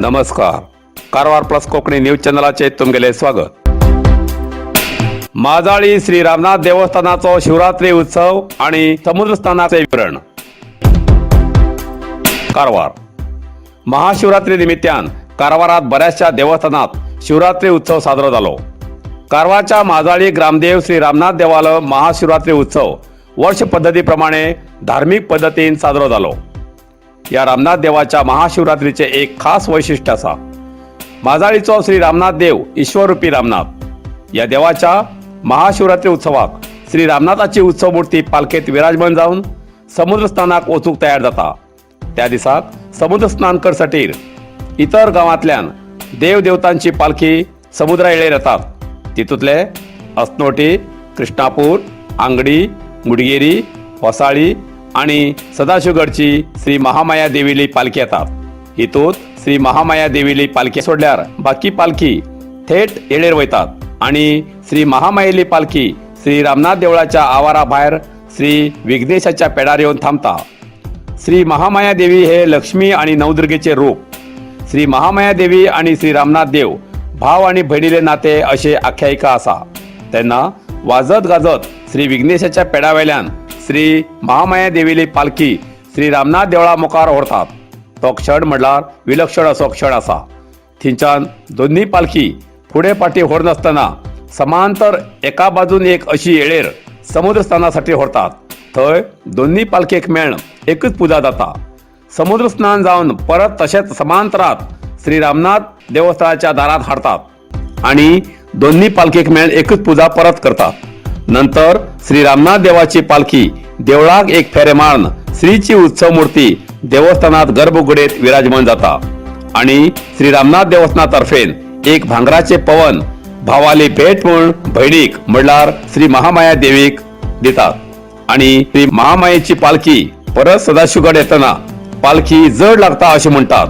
नमस्कार, Karwar plus Konkani news चॅनलाचे तुमगेले स्वागत. माजाळी श्री रामनाथ देवस्थानाचो शिवरात्री उत्सव आणि समुद्रस्नानाचे विवरण. कारवार महाशिवरात्री निमित्तान कारवारात बऱ्याचशा देवस्थानात शिवरात्री उत्सव साजरो जालो. कारवारच्या माजाळी ग्रामदेव श्री रामनाथ देवालो महाशिवरात्री उत्सव वर्ष पद्धतीप्रमाणे धार्मिक पद्धतीन साजरो जालो. या रामनाथ देवाच्या महाशिवरात्रीचे एक खास वैशिष्ट्य आसा. माजाळीचो श्री रामनाथ देव ईश्वररूपी रामनाथ. या देवाच्या महाशिवरात्री उत्सवाक श्री रामनाथाची उत्सव मूर्ती पालखेत विराजमान जावन समुद्र स्नानाक वचूंक तयार जाता. त्या दिसाक समुद्र स्नान करसाठी इतर गांवांतल्यान देव देवतांची पालखी समुद्रा येळेर येतात. तितूंतले असनोटी, कृष्णापूर, आंगडी, मुडगेरी, होसाळी आणि सदाशिवगडची श्री महामाया देवीली पालखी येतात. हितूत श्री महामाया देवीली पालखी सोडल्यार बाकी पालखी थेट येळेर वयतात आणि श्री महामायेली पालखी श्री रामनाथ देवळाच्या आवारा भायर श्री विघ्नेशाच्या पेडार येवन थांबता. श्री महामाया देवी हे लक्ष्मी आणि नवदुर्गेचे रूप. श्री महामाया देवी आणि श्री रामनाथ देव भाव आणि भयणीले नाते अशे आख्यायिका आसा. तेन्ना वाजत गाजत श्री विघ्नेशाच्या पेडावेल्यान श्री महामाया देवीली पालखी श्री रामनाथ देवळा मुखार व्हरतात. तो क्षण म्हणल्यार विलक्षण असो क्षण आसा. थंयच्यान दोन्ही पालखी फुडें फाटीं व्हरनासतना समांतर एका बाजून एक अशी येळेर समुद्र स्नानासाठी व्हरतात. थंय दोन्ही पालखेक मेळन एकच पुजा जाता. समुद्र स्नान जावन परत तशेंच समांतरात श्री रामनाथ देवस्थळाच्या दारात हाडतात आणि दोन्ही पालखेक मेळन एकच पुजा परत करतात. नंतर श्री रामनाथ देवाची पालखी देवळाक एक फेरे मारून श्रीची उत्सव मूर्ती देवस्थानात गर्भगुडीत विराजमान जाता आणि श्री रामनाथ देवस्थानातर्फेन एक भांगराचे पवन भावाली भेट म्हूण भयणीक म्हणल्यार श्री महामाया देवीक दितात. आणि श्री महामायेची पालखी परत सदाशिवगड येतना पालखी जड लागता अशें म्हणटात.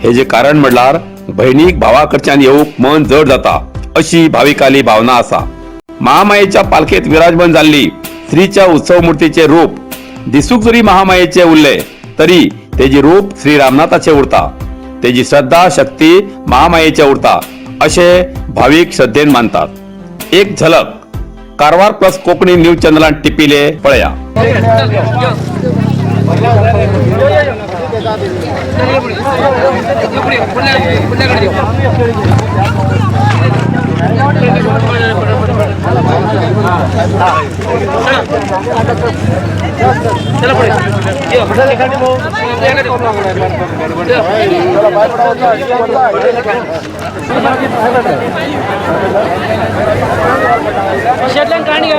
हेजे कारण म्हणल्यार भयणीक भावा कडच्यान येवंक मन जड जाता अशी भाविकाली भावना आसा. महामायेच्या पालखेत विराजमान जाल्ली स्त्रीच्या उत्सव मूर्तीचे रूप दिसूक जरी महामायेचे उरले तरी तेजी रूप श्री रामनाथाचे उरता. तेजी श्रद्धा शक्ती महामायेचे उरता असे भाविक श्रद्धेन मानतात. एक झलक कारवार प्लस कोकणी न्यूज चॅनलान टिपिले, पळया. चला पुढे. काढी.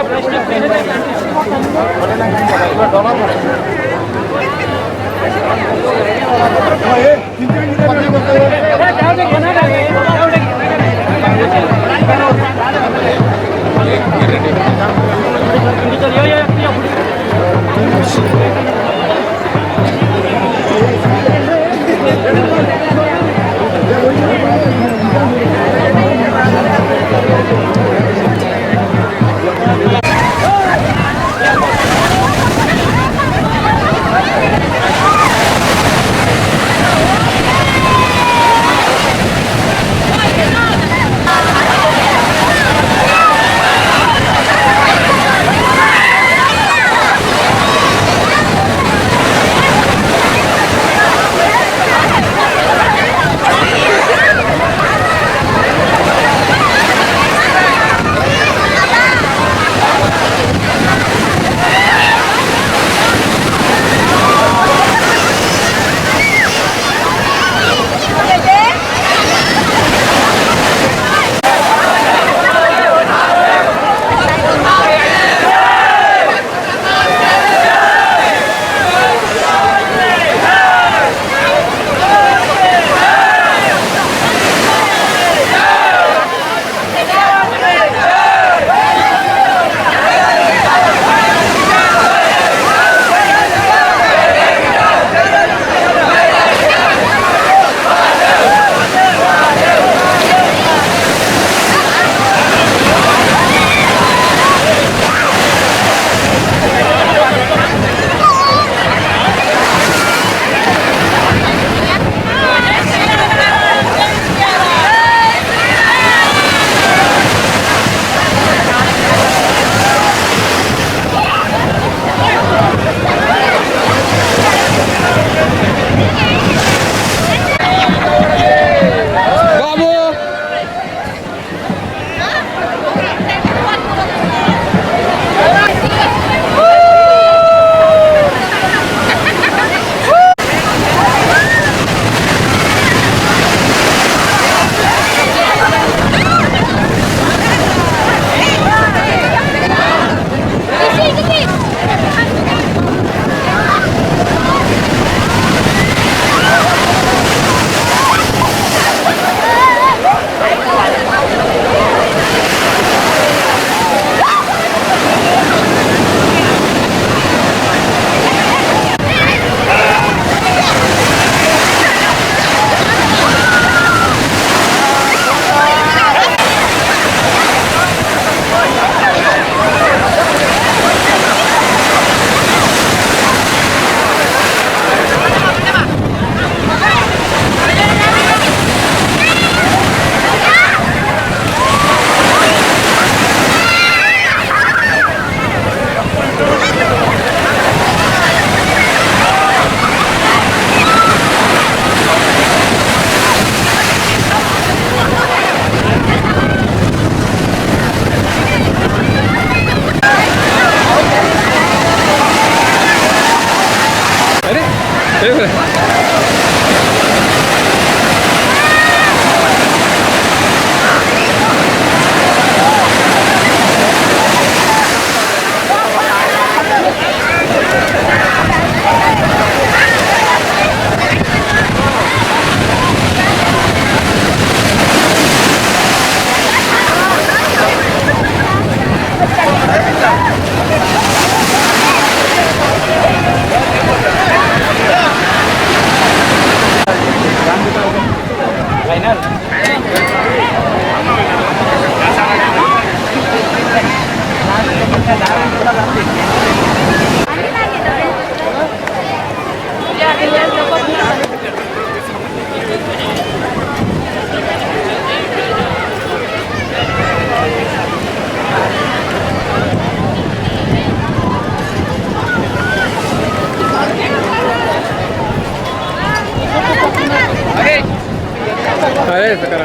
बरें दिसता.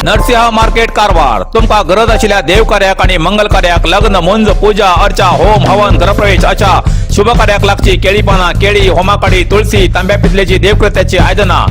नरसिंह मार्केट कारवार. तुमकां गरज आशिल्ल्या देवकार्याक आनी मंगल कार्याक, लग्न, मुंज, पूजा अर्चा, होम हवन, गृहप्रवेश अशा शुभ कार्याक लागची केळी पानां, केळी, होमाकाडी, तुळसी, तांब्या पितलेची देवकृत्याची आयदनां,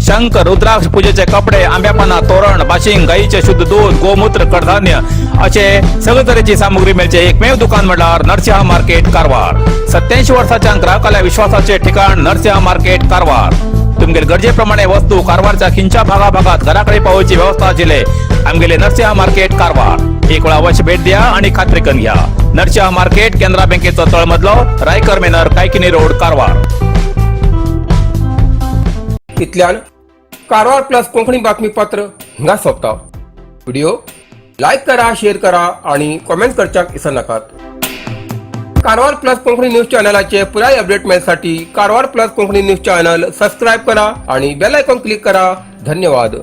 शंख, रुद्राक्ष, पूजेचे कपडे, आंब्या पानां, तोरण, बाशिंग, गाईचे शुद्ध दूध, गोमूत्र, कडधान्य असे सगळे तरेची सामुग्री मेळचे एकमेव दुकान म्हळ्यार नरसिंह मार्केट कारवार. 87 वर्साच्या ग्राहकाल्या विश्वासाचे ठिकाण नरसिंह मार्केट कारवार. तुमगेले गरजेप्रमाणे वस्तू कारवारच्या खिंच्या भागाभागात घराकडे पावोवची व्यवस्था आशिल्ले आमगेले नरसिंह मार्केट कारवार. एक वेळा अवश्य भेट द्या आणि खात्री करून घ्या. नरसिंह मार्केट, केनरा बँकेचो तळमजलो, रायकर मेनर, कायकिनी रोड, कारवार. इतल्यान कारवार प्लस कोंकणी बातमीपत्र हिंगा सोंपता. व्हिडिओ लायक करा, शेअर करा आणि कॉमेंट करच्याक विसरनाकात. कारवार प्लस कोंकणी न्यूज चॅनलाचे पुराय update मेळसाठी Karwar plus Konkani news channel subscribe करा आणि बेल आयकॉन क्लिक करा. धन्यवाद.